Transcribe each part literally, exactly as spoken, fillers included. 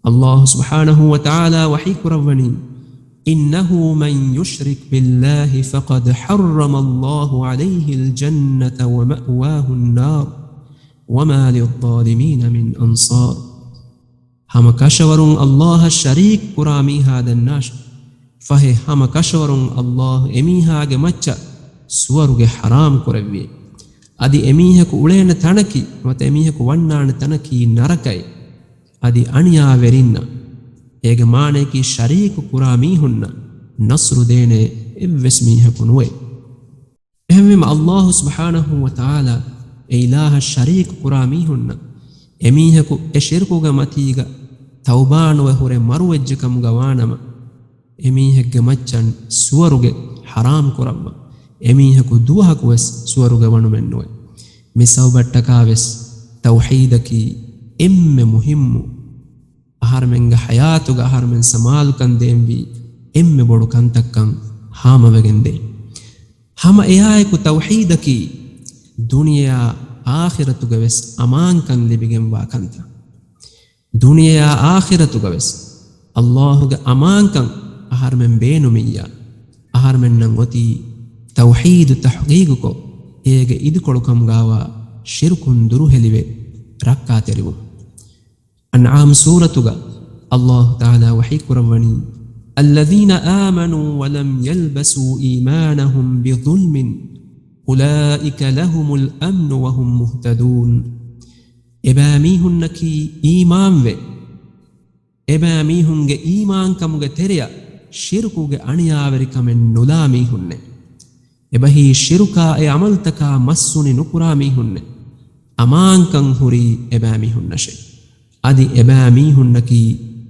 ﷲ ސުބްޙާނަހޫ ވަތަޢާލާ ވަޙީ ކުރައްވަނީ، إنه من يشرك بالله فقد حرم الله عليه الجنة ومأواه النار وما للظالمين من أنصار. ހަމަ ކަށަވަރުން ﷲ އަށް ޝަރީކު ކުރާ މީހާ ދަންނާށެވެ. ފަހެ ހަމަ ކަށަވަރުން ﷲ އެމީހާގެ މައްޗަށް ސުވަރުގެ ޙަރާމް ކުރެއްވިއޭ. އަދި އެމީހަކު އުޅޭނެ ތަނަކީ، ނުވަތަ އެމީހަކު ވަންނާނެ ތަނަކީ ނަރަކައޭ. އަދި އަނިޔާވެރިންނަށް، އޭގެ މާނަޔަކީ ޝަރީކު ކުރާ މީހުންނަށް ނަޞްރު ދޭނެ އެއްވެސް މީހަކު ނުވޭ. އެހެންވީމަ، ﷲ ސުބްޙާނަހޫ ވަތަޢާލާ އެ އިލާހަށް ޝަރީކު ކުރާ މީހުންނަށް، އެމީހަކު އެ ޝިރުކުގެ މަތީގަ ތައުބާނުވެ ހުރެ މަރުވެއްޖެ ކަމުގަ ވާނަމަ، އެމީހެއްގެ މައްޗަށް ސުވަރުގެ ޙަރާމް ކުރައްވާ، އެމީހަކު ދުވަހަކުވެސް ސުވަރުގެ ވަނުމެއް ނުވޭ. މި ސަބަބަށްޓަކާވެސް ތައުޙީދަކީ އެންމެ މުހިއްމު، އަހަރެމެންގެ ޙަޔާތުގަ އަހަރެމެން ސަމާލުކަން ދޭންވީ އެންމެ ބޮޑު ކަންތައްކަން ހާމަވެގެންދޭ. ހަމަ އެއާއެކު ތައުޙީދަކީ ދުނިޔެއާ އާޚިރަތުގަވެސް އަމާންކަން ލިބިގެންވާ ކަންތައް. ދުނިޔެއާ އާޚިރަތުގަވެސް ﷲގެ އަމާންކަން އަހަރެމެން ބޭނުމިއްޔާ، އަހަރެމެންނަށް އޮތީ ތައުޙީދު ތަޙްޤީޤުކޮށް، އޭގެ އިދިކޮޅުކަމުގާވާ ޝިރުކުން ދުރުހެލިވެ ރައްކާތެރިވުން. އަންޢާމް ސޫރަތުގަ ﷲ ތަޢާލާ ވަޙީ ކުރައްވަނީ، الذين آمنوا ولم يلبسوا إيمانهم بظلم أولئك لهم الأمن وهم مهتدون. އެބައިމީހުންނަކީ އީމާންވެ، އެބައިމީހުންގެ އީމާންކަމުގެ ތެރެއަށް ޝިރުކުގެ އަނިޔާވެރިކަމެއް ނުލާ މީހުންނޭ. އެބަހީ ޝިރުކާ އެ ޢަމަލުތަކާ މައްސުނި ނުކުރާ މީހުންނޭ. އަމާންކަން ހުރީ އެބައިމީހުންނަށޭ. އަދި އެބައިމީހުންނަކީ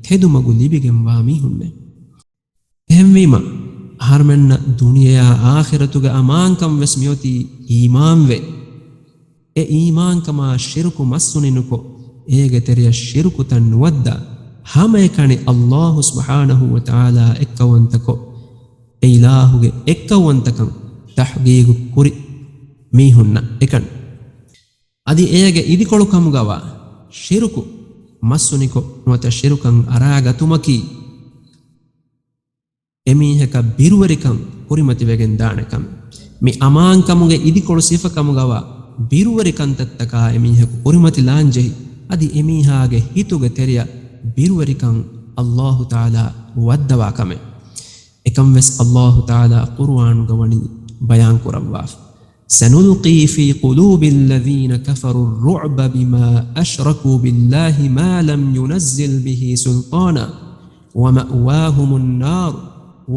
ތެދުމަގު ލިބިގެންވާ މީހުންނޭ. އެހެންވީމަ، އަހަރުމެންނަށް ދުނިޔެއާ އާޚިރަތުގެ އަމާންކަން ވެސް މިއޮތީ އީމާންވެ، އެ އީމާންކަމާ ޝިރުކު މައްސުނިނުކޮށް، އޭގެ ތެރެއަށް ޝިރުކުތައް ނުވައްދާ، ހަމައެކަނި ﷲ ސުބްޙާނަހޫ ވަތަޢާލާ އެއްކައުވަންތަކޮށް، އެ އިލާހުގެ އެއްކައުވަންތަކަން ތަޙްޤީޤު ކުރި މީހުންނަށް އެކަނި. އަދި އޭގެ އިދިކޮޅުކަމުގަވާ ޝިރުކު މައްސުނިކޮށް، ނުވަތަ ޝިރުކަން އަރާގަތުމަކީ، އެމީހަކަށް ބިރުވެރިކަން ކުރިމަތިވެގެން ދާނެ ކަމެއް. މި އަމާންކަމުގެ އިދިކޮޅު ސިފަކަމުގަވާ ބިރުވެރިކަންތައްތަކާ އެމީހަކު ކުރިމަތިލާންޖެހި، އަދި އެމީހާގެ ހިތުގެ ތެރެއަށް ބިރުވެރިކަން ﷲ ތަޢާލާ ވައްދަވާ ކަމެއް. އެކަންވެސް ﷲ ތަޢާލާ ޤުރުއާނުގަ ވަނީ ބަޔާން ކުރައްވާފަ. سنلقي في قلوب الذين كفروا الرعب بما أشركوا بالله ما لم ينزل به سلطانا ومأواهم النار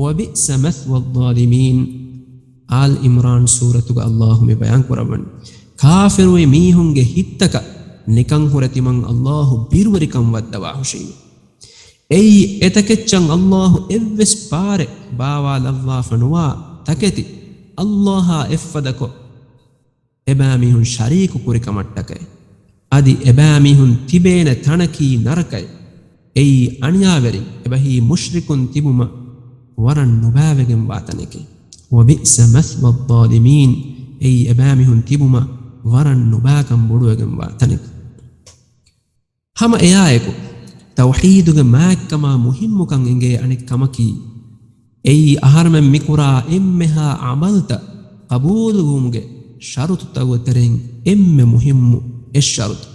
وبئس مثوى الظالمين. އާލް ޢިމްރާން ސޫރަތުގަ ﷲ މި ބަޔާން ކުރައްވަނީ، ކާފިރުވި މީހުންގެ ހިތްތަކަށް ނިކަން ހުރެ ތިމަން ﷲ ބިރުވެރިކަން ވައްދަވާ ހުށީމޭ. އެއީ، އެތަކެއްޗަށް ﷲ އެއްވެސް ބާރެއް ބާވާލައްވާފަ ނުވާ ތަކެތި، ﷲ އާ އެއްފަދަކޮށް އެބައިމީހުން ޝަރީކު ކުރި ކަމަށްޓަކައި. އަދި އެބައިމީހުން ތިބޭނެ ތަނަކީ ނަރަކައެއް. އެއީ، އަނިޔާވެރިން، އެބަހީ މުޝްރިކުން ތިބުމަށް ވަރަށް ނުބައިވެގެންވާ ތަނެކޭ. وبئس مثوى الظالمين، އެއީ، އެބައިމީހުން ތިބުމަށް ވަރަށް ނުބައިކަން ބޮޑުވެގެންވާ ތަނެކޭ. ހަމަ އެއާއެކު، ތައުޙީދުގެ މާތްކަމާ މުހިއްމުކަން އެނގޭ އަނެއް ކަމަކީ، އެއީ އަހަރެމެން މިކުރާ އެންމެހާ ޢަމަލުތައް ޤަބޫލުވުމުގެ ޝަރުޠުތަކުގެ ތެރެއިން އެންމެ މުހިއްމު އެއް ޝަރުޠު.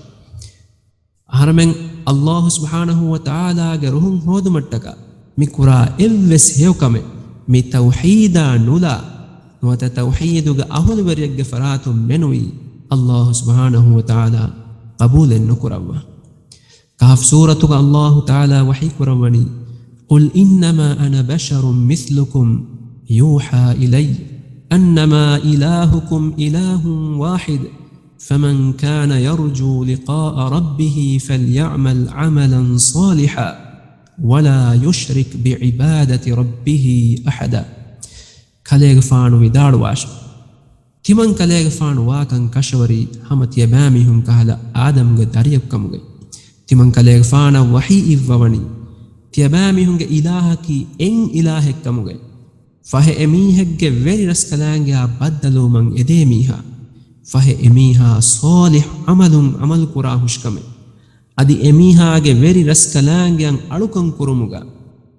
އަހަރެމެން ﷲ ސުބްޙާނަހޫ ވަތަޢާލާގެ ރުހުން ހޯދުމަށްޓަކާ މި ކުރާ އެއްވެސް ހެޔޮކަމެއް މި ތައުޙީދާ ނުލާ، ނުވަތަ ތައުޙީދުގެ އަހުލުވެރިއެއްގެ ފަރާތުން މެނުވީ، ﷲ ސުބްޙާނަހޫ ވަތަޢާލާ ޤަބޫލެއް ނުކުރައްވާ. ކަހްފް ސޫރަތުގަ ﷲ ތަޢާލާ ވަޙީ ކުރައްވަނީ، قل إنما أنا بشر مثلكم يوحى إلي أنما إلهكم إله واحد فمن كان يرجو لقاء ربه فليعمل عملا صالحا ولا يشرك بعبادة ربه أحدا. ކަލޭގެފާނު ވިދާޅުވާށި، ތިމަން ކަލޭގެފާނު ވާކަން ކަށަވަރީ ހަމަ ތިޔަބައިމީހުން ކަހަލަ އާދަމްގެ ދަރިއަކު ކަމުގައި. ތިމަން ކަލޭގެފާނަށް ވަޙީ އިއްވަވަނީ، ތިޔަބައިމީހުންގެ އިލާހަކީ އެއް އިލާހެއް ކަމުގައި. ފަހެ އެމީހެއްގެ ވެރި ރަސްކަލާނގެއާ ބައްދަލުވުމަށް އެދޭ މީހާ، ފަހެ އެމީހާ ޞާލިޙު ޢަމަލުން ޢަމަލު ކުރާ ހުށިކަމެއް. އަދި އެމީހާގެ ވެރި ރަސްކަލާނގެއަށް އަޅުކަން ކުރުމުގަ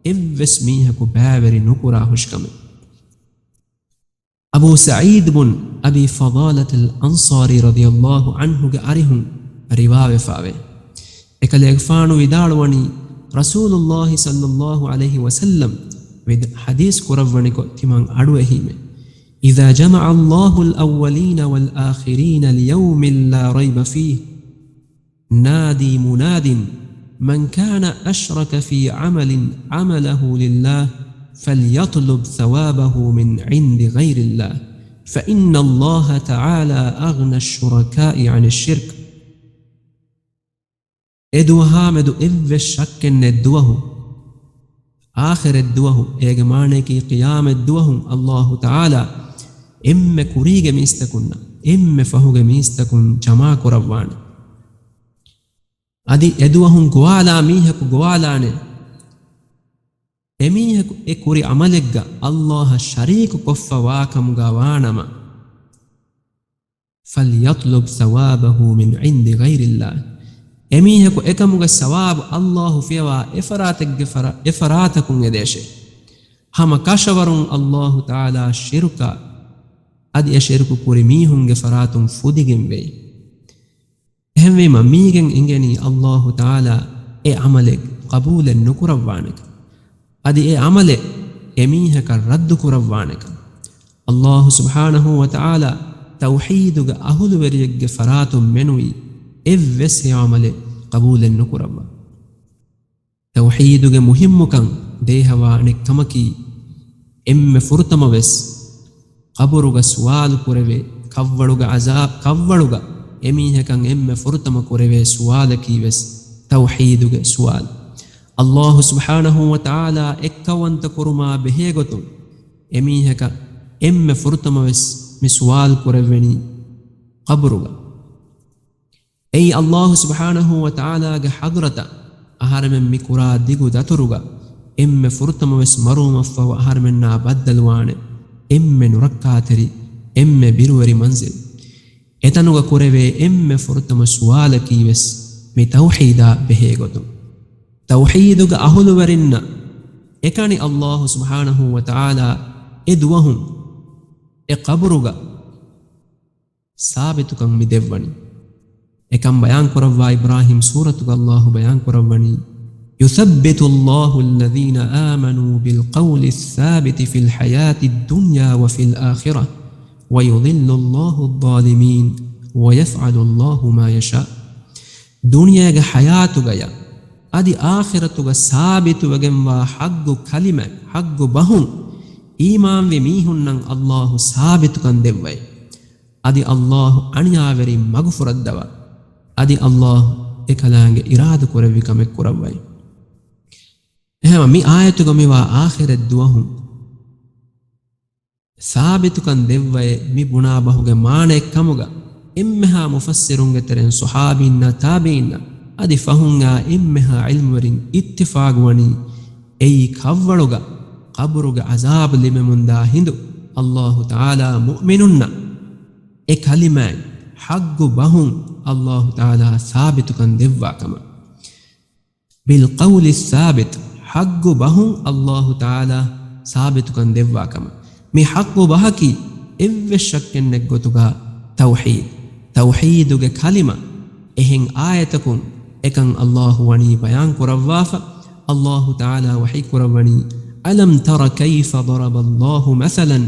އެއްވެސް މީހަކު ބައިވެރި ނުކުރާ ހުށިކަމެއް. އަބޫ ސަޢީދު ބުން އަބީ ފަޟާލަތުލް އަންޞާރީ ރަޟިޔަﷲ ޢަންހުގެ އަރިހުން ރިވާވެފާވޭ. އެކަލޭގެފާނު ވިދާޅުވަނީ، ރަސޫލުﷲ ޞައްލަﷲ ޢަލައިހި ވަސައްލަމް ވިދ-، ޙަދީޘް ކުރައްވަނިކޮށް ތިމަން އަޑުއެހީމެ. إذا جمع الله الأولين والآخرين ليوم لا ريب فيه، نادي مناد، من كان أشرك في عمل عمله لله فليطلب ثوابه من عند غير الله، فإن الله تعالى أغنى الشركاء عن الشرك. އެ ދުވަހާމެދު އެއްވެސް ޝައްކެއްނެތް ދުވަހު، އާޚިރަތް ދުވަހު، އޭގެ މާނަޔަކީ ޤިޔާމަތް ދުވަހު ﷲ ތަޢާލާ އެންމެ ކުރީގެ މީސްތަކުންނަށް، އެންމެ ފަހުގެ މީސްތަކުން ޖަމާކުރައްވާނެ. އަދި އެދުވަހުން ގޮވާލާ މީހަކު ގޮވާލާނެ، އެމީހަކު އެ ކުރި ޢަމަލެއްގަ ﷲ އަށް ޝަރީކު ކޮށްފަ ވާކަމުގަ ވާނަމަ، فليطلب ثوابه من عند غير الله، އެމީހަކު އެކަމުގެ ސަވާބު ﷲ ފިޔަވާ އެފަރާތެއްގެ ފަރާ-، އެފަރާތަކުން އެދޭށޭ. ހަމަ ކަށަވަރުން ﷲ ތަޢާލާ ޝިރުކާ، އަދި އެ ޝިރުކު ކުރި މީހުންގެ ފަރާތުން ފުދިގެން ވެއި. އެހެންވީމަ، މީގެން އެނގެނީ ﷲ ތަޢާލާ އެ ޢަމަލެއް ޤަބޫލެއް ނުކުރައްވާނެކަން، އަދި އެ ޢަމަލެއް އެމީހަކަށް ރައްދު ކުރައްވާނެކަން. ﷲ ސުބްޙާނަހޫ ވަތަޢާލާ ތައުޙީދުގެ އަހުލުވެރިއެއްގެ ފަރާތުން މެނުވީ އެއްވެސް ހެޔޮ ޢަމަލެއް ޤަބޫލެއް ނުކުރައްވާ. ތައުޙީދުގެ މުހިއްމުކަން ދޭހަވާ އަނެއްކަމަކީ، އެންމެ ފުރަތަމަ ވެސް ޤަބުރުގަ ސުވާލު ކުރެވޭ، ކަށްވަޅުގަ ޢަޒާބް، ކަށްވަޅުގަ އެމީހަކަށް އެންމެ ފުރަތަމަ ކުރެވޭ ސުވާލަކީ ވެސް ތައުޙީދުގެ ސުވާލު. ﷲ ސުބްޙާނަހޫ ވަތަޢާލާ އެއްކައުވަންތަ ކުރުމާ ބެހޭގޮތުން، އެމީހަކަށް އެންމެ ފުރަތަމަ ވެސް މި ސުވާލު ކުރެވެނީ ޤަބުރުގަ. އެއީ ﷲ ސުބްޙާނަހޫ ވަތަޢާލާގެ ޙަޟްރަތަށް އަހަރެމެން މި ކުރާ ދިގު ދަތުރުގަ އެންމެ ފުރަތަމަ ވެސް މަރުވުމަށްފަހު އަހަރެމެންނާ ބައްދަލުވާނެ އެންމެ ނުރައްކާތެރި، އެންމެ ބިރުވެރި މަންޒިލް. އެތަނުގަ ކުރެވޭ އެންމެ ފުރަތަމަ ސުވާލަކީ ވެސް މި ތައުޙީދާ ބެހޭގޮތުން. ތައުޙީދުގެ އަހުލުވެރިންނަށް އެކަނި ﷲ ސުބްޙާނަހޫ ވަތަޢާލާ އެ ދުވަހުން އެ ޤަބުރުގަ ސާބިތުކަން މި ދެއްވަނީ. އެކަން ބަޔާން ކުރައްވާ އިބްރާހީމް ސޫރަތުގަ ﷲ ބަޔާން ކުރައްވަނީ، يثبت الله الذين آمنوا بالقول الثابت في الحياة الدنيا وفي الآخرة ويضل الله الظالمين ويفعل الله ما يشاء. ދުނިޔޭގެ ޙަޔާތުގަޔަށް އަދި އާޚިރަތުގަ ސާބިތުވެގެންވާ ޙައްގު ކަލިމަ، ޙައްގު ބަހުން އީމާންވި މީހުންނަށް ﷲ ސާބިތުކަން ދެއްވައި. އަދި ﷲ އަނިޔާވެރިން މަގުފުރައްދަވާ. އަދި ﷲ އެކަލާނގެ އިރާދަކުރެއްވި ކަމެއް ކުރައްވައި. އެހެންވެ، މި އާޔަތުގަ މިވާ އާޚިރަތް ދުވަހު ސާބިތުކަން ދެއްވައޭ މި ބުނާ ބަހުގެ މާނައެއް ކަމުގަ، އެންމެހާ މުފައްސިރުންގެ ތެރެއިން ޞަޙާބީންނާ ތާބިޢީންނާ އަދި ފަހުން އާ އެންމެހާ ޢިލްމުވެރިން އިއްތިފާގުވަނީ، އެއީ ކަށްވަޅުގަ ޤަބުރުގެ ޢަޒާބު ލިބެމުންދާ ހިނދު، ﷲ ތަޢާލާ މުއުމިނުންނަށް އެ ކަލިމާއިން ޙައްގު ބަހުން ﷲ ތަޢާލާ ސާބިތުކަން ދެއްވާ ކަމަށް. بالقول الثابت، ޙައްގު ބަހުން ﷲ ތަޢާލާ ސާބިތުކަން ދެއްވާ ކަމަށް. މި ޙައްގު ބަހަކީ އެއްވެސް ޝައްކެއް ނެތް ގޮތުގަ ތައުޙީދު. ތައުޙީދުގެ ކަލިމަ އެހެން އާޔަތަކުން އެކަން ﷲ ވަނީ ބަޔާން ކުރައްވާފަ. ﷲ ތަޢާލާ ވަޙީ ކުރައްވަނީ، ألم تر كيف ضرب الله مثلا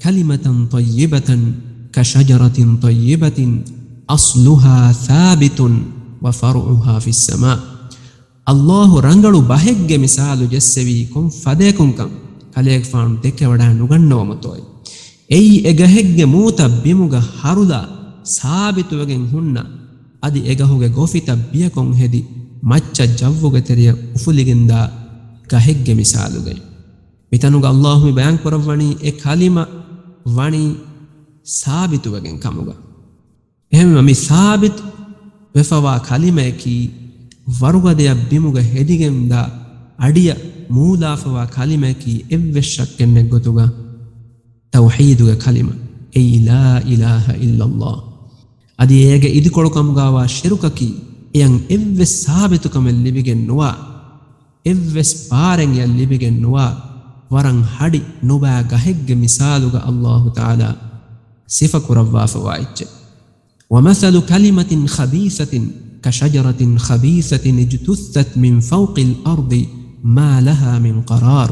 كلمة طيبة كشجرة طيبة أصلها ثابت وفرعها في السماء. ﷲ ރަނގަޅު ބަހެއްގެ މިސާލު ޖެއްސެވީ ކޮން ފަދަޔަކުންކަން ކަލޭގެފާނު ދެކެވަޑައި ނުގަންނަވަމުތޯއޭ. އެއީ އެ ގަހެއްގެ މޫތައް ބިމުގަ ހަރުލާ ސާބިތުވެގެން ހުންނަ، އަދި އެ ގަހުގެ ގޮފިތައް ބިޔަކޮން ހެދި މައްޗަށް ޖައްވުގެ ތެރެޔަށް އުފުލިގެންދާ ގަހެއްގެ މިސާލުގައި. މިތަނުގަ ﷲ މި ބަޔާން ކުރައްވަނީ އެ ކަލިމަ ވަނީ ސާބިތުވެގެން ކަމުގަ. އެހެންވެ، މި ސާބިތު ވެފަވާ ކަލިމަޔަކީ، ވަރުގަދަޔަށް ބިމުގަ ހެދިގެންދާ އަޑިއަށް މޫލާފަވާ ކަލިމަޔަކީ، އެއްވެސް ޝައްކެއް ނެތް ގޮތުގަ ތައުޙީދުގެ ކަލިމަ، އެއީ لا إله إلا الله. އަދި އޭގެ އިދިކޮޅުކަމުގައިވާ ޝިރުކަކީ، އެޔަށް އެއްވެސް ސާބިތުކަމެއް ލިބިގެން ނުވާ، އެއްވެސް ބާރެއް އެޔަށް ލިބިގެން ނުވާ، ވަރަށް ހަޑި ނުބާ ގަހެއްގެ މިސާލުގަ އައްލާހު ތަޢާލާ ސިފަކުރައްވާފަވާ އެއްޗެއް. ومثل كلمة خبيثة كشجرة خبيثة اجتثت من فوق الأرض ما لها من قرار.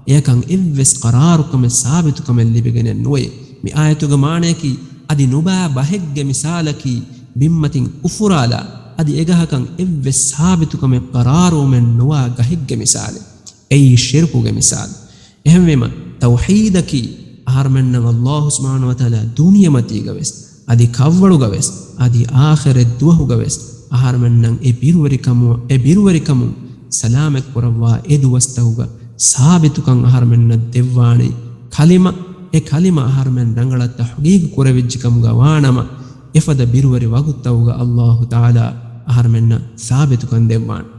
އެޔަކަށް އެއްވެސް ޤަރާރުކަމެއް ސާބިތުކަމެއް ލިބިގެނެއް ނުވޭ. މި އާޔަތުގެ މާނަޔަކީ، އަދި ނުބާ ބަހެއްގެ މިސާލަކީ، ބިންމަތިން އުފުރާލާ، އަދި އެގަހަކަށް އެއްވެސް ސާބިތުކަމެއް ޤަރާރުވުމެއް ނުވާ ގަހެއްގެ މިސާލެއް. އެއީ ޝިރުކުގެ މިސާލު. އެހެންވީމަ، ތައުޙީދަކީ އަހަރުމެންނަށް އައްލާހު ސުބްޙާނަހޫ ވަތަޢާލާ ދުނިޔެމަތީގަވެސް، އަދި ކަށްވަޅުގަވެސް، އަދި އާޚިރަތް ދުވަހުގަވެސް އަހަރުމެންނަށް އެ ބިރުވެރިކަމު، އެ ބިރުވެރިކަމުން ސަލާމަތް ކުރައްވާ އެ ދުވަސްތަކުގަ ސާބިތުކަން އަހަރުމެންނަށް ދެއްވާނީ. ކަލިމަ، އެ ކަލިމަ އަހަރުމެން ރަނގަޅަށް ތަޙްޤީޤު ކުރެވިއްޖެކަމުގަ ވާނަމަ، އެފަދަ ބިރުވެރި ވަގުތުތަކުގަ އައްލާހު ތަޢާލާ އަހަރުމެންނަށް ސާބިތުކަން ދެއްވާނެ.